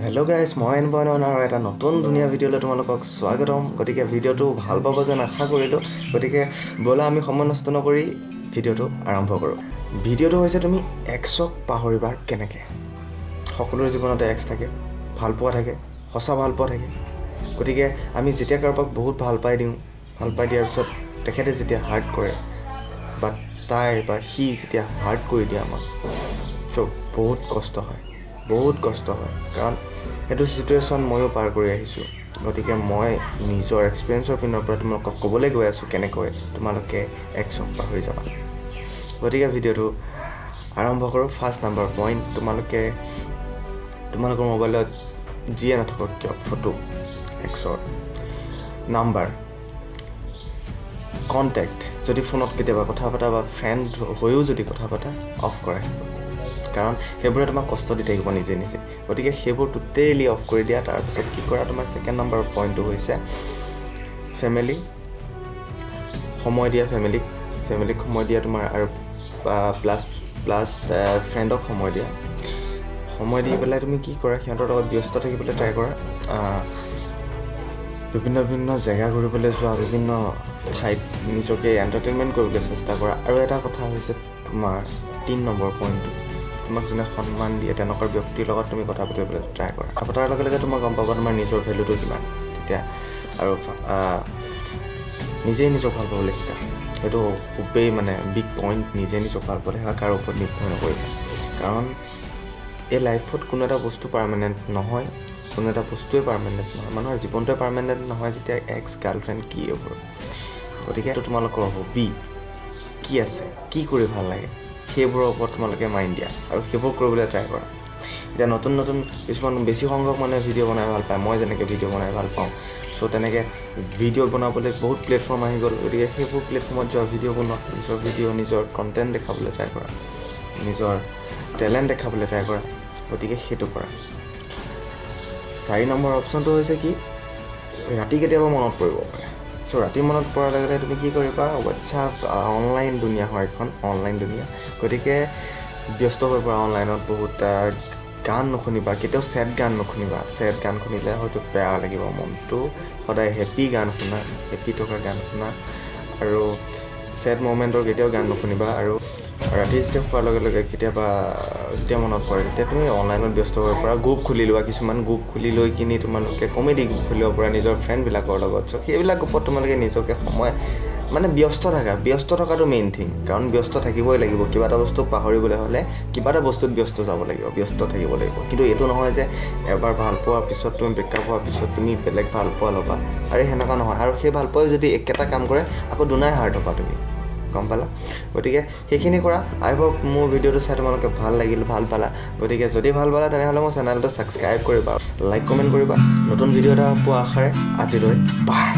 Hello' guys, মই এনবয়ন আৰু এটা নতুন ধুনীয়া ভিডিঅ'লৈ তোমালোকক স্বাগতম। গতিকে ভিডিঅ'টো ভাল পাব যেন আশা কৰিলোঁ। গতিকে ব'লা, আমি সময় নষ্ট নকৰি ভিডিঅ'টো আৰম্ভ কৰোঁ। ভিডিঅ'টো হৈছে তুমি এক্সক পাহৰিবা কেনেকৈ। সকলোৰে জীৱনতে এক্স থাকে, ভাল পোৱা থাকে, সঁচা ভাল পোৱা থাকে। গতিকে আমি যেতিয়া কাৰোবাক বহুত ভাল পাই দিওঁ, ভাল পাই দিয়াৰ পিছত তেখেতে যেতিয়া হাৰ্ট কৰে বা তাই বা সি যেতিয়া হাৰ্ট কৰি দিয়ে আমাক, চ' বহুত কষ্ট হয়, বহুত কষ্ট হয়। কাৰণ সেইটো চিটুৱেশ্যন ময়ো পাৰ কৰি আহিছোঁ। গতিকে মই নিজৰ এক্সপিৰিয়েঞ্চৰ পিনৰ পৰা তোমালোকক ক'বলৈ গৈ আছোঁ কেনেকৈ তোমালোকে এক্সক পাহৰি যাবা। গতিকে ভিডিঅ'টো আৰম্ভ কৰোঁ। ফাৰ্ষ্ট নাম্বাৰ পইণ্ট, তোমালোকে তোমালোকৰ মোবাইলত যিয়ে নাথাকক কিয়, ফটো, এক্সৰ নাম্বাৰ, কণ্টেক্ট, যদি ফোনত কেতিয়াবা কথা পাতা বা ফ্ৰেণ্ড হৈও যদি কথা পাতা, অফ কৰাই ৰাখিব। কাৰণ সেইবোৰে তোমাক কষ্ট দি থাকিব নিজে নিজে। গতিকে সেইবোৰ টোটেলি অফ কৰি দিয়া। তাৰপিছত কি কৰা? তোমাৰ ছেকেণ্ড নম্বৰ পইণ্টটো হৈছে ফেমিলি সময় দিয়া। ফেমিলিক সময় দিয়া তোমাৰ আৰু প্লাছ প্লাছ ফ্ৰেণ্ডক সময় দিয়া। সময় দি পেলাই তুমি কি কৰা? সিহঁতৰ লগত ব্যস্ত থাকিবলৈ ট্ৰাই কৰা। বিভিন্ন বিভিন্ন জেগা ঘূৰিবলৈ যোৱা, বিভিন্ন ঠাইত নিজকে এণ্টাৰটেইনমেণ্ট কৰিবলৈ চেষ্টা কৰা। আৰু এটা কথা হৈছে তোমাৰ 3 নম্বৰ পইণ্টটো, তোমাক যোনে সন্মান দিয়ে, তেনেকুৱা ব্যক্তিৰ লগত তুমি কথা পাতিবলৈ ট্ৰাই কৰা। কথা পতাৰ লগে লগে তোমাৰ গম পাবা তোমাৰ নিজৰ ভেলুটো কিমান তেতিয়া। আৰু নিজেই নিজক ভাল পাবলৈ শিকা। সেইটো খুবেই মানে বিগ পইণ্ট। নিজে নিজক ভাল পাবলৈ শিকা, কাৰো ওপৰত নিৰ্ভৰ নকৰিবা। কাৰণ এই লাইফত কোনো এটা বস্তু পাৰ্মানেণ্ট নহয়, কোনো এটা বস্তুৱে পাৰ্মানেণ্ট নহয়। মানুহৰ জীৱনটোৱে পাৰ্মানেণ্ট নহয় যেতিয়া এক্স গাৰ্লফ্ৰেণ্ড কি হ'ব? গতিকে তোমালোকৰ হবি কি আছে, কি কৰি ভাল লাগে, সেইবোৰৰ ওপৰত তোমালোকে মাইণ্ড দিয়া আৰু সেইবোৰ কৰিবলৈ ট্ৰাই কৰা। এতিয়া নতুন নতুন কিছুমান বেছি সংখ্যক মানুহে ভিডিঅ' বনাই ভাল পায়। মই যেনেকৈ ভিডিঅ' বনাই ভাল পাওঁ, চ' তেনেকৈ ভিডিঅ' বনাবলৈ বহুত প্লেটফৰ্ম আহি গ'ল। গতিকে সেইবোৰ প্লেটফৰ্মত যোৱা, ভিডিঅ' বনোৱা, নিজৰ ভিডিঅ', নিজৰ কণ্টেণ্ট দেখাবলৈ ট্ৰাই কৰা, নিজৰ টেলেণ্ট দেখাবলৈ ট্ৰাই কৰা। গতিকে সেইটো কৰা। 4 নম্বৰ অপশ্যনটো হৈছে কি, ৰাতি কেতিয়াবা মনত পৰিব পাৰে। চ' ৰাতি মনত পৰাৰ লগে লগে তুমি কি কৰিবা? হোৱাটছআপ, অনলাইন দুনীয়া হয় এখন, অনলাইন দুনীয়া। গতিকে ব্যস্ত হৈ পৰা অনলাইনত। বহুত গান নুশুনিবা, কেতিয়াও ছেড গান নুশুনিবা। ছেড গান শুনিলে হয়তো বেয়া লাগিব মনটো। সদায় হেপী গান শুনা, হেপী থকা গান শুনা আৰু ছেড মমেণ্টৰ কেতিয়াও গান নুশুনিবা। আৰু ৰাতি যেতিয়া শোৱাৰ লগে লগে কেতিয়াবা যেতিয়া মনত পৰে, তেতিয়া তুমি অনলাইনত ব্যস্ত হৈ পৰা। গ্ৰুপ খুলি লোৱা, কিছুমান গ্ৰুপ খুলি লৈ কিনি তোমালোকে কমেডি গ্ৰুপ খুলিব পৰা নিজৰ ফ্ৰেণ্ডবিলাকৰ লগত। চ' সেইবিলাক গ্ৰুপত তোমালোকে নিজকে সময় মানে ব্যস্ত থাকা। ব্যস্ত থকাটো মেইন থিং, কাৰণ ব্যস্ত থাকিবই লাগিব। কিবা এটা বস্তু পাহৰিবলৈ হ'লে কিবা এটা বস্তুত ব্যস্ত যাব লাগিব, ব্যস্ত থাকিব লাগিব। কিন্তু এইটো নহয় যে এবাৰ ভাল পোৱাৰ পিছত, তুমি ব্ৰেকআপ হোৱাৰ পিছত তুমি বেলেগ ভাল পোৱা ল'বা আৰু সেনেকুৱা নহয়। আৰু সেই ভাল পোৱাই যদি একেটা কাম কৰে, আকৌ দুনাই হাৰ্ট হ'বা তুমি, গম পালা? গতিকে সেইখিনি কৰা। আই হোপ মোৰ ভিডিঅ'টো চাই তোমালোকে ভাল লাগিল, ভাল পালা। গতিকে যদি ভাল পালা, তেনেহ'লে মোৰ চেনেলটো ছাবস্ক্ৰাইব কৰিবা, লাইক, কমেণ্ট কৰিবা। নতুন ভিডিঅ' এটা পোৱা আশাৰে আজিলৈ বাই।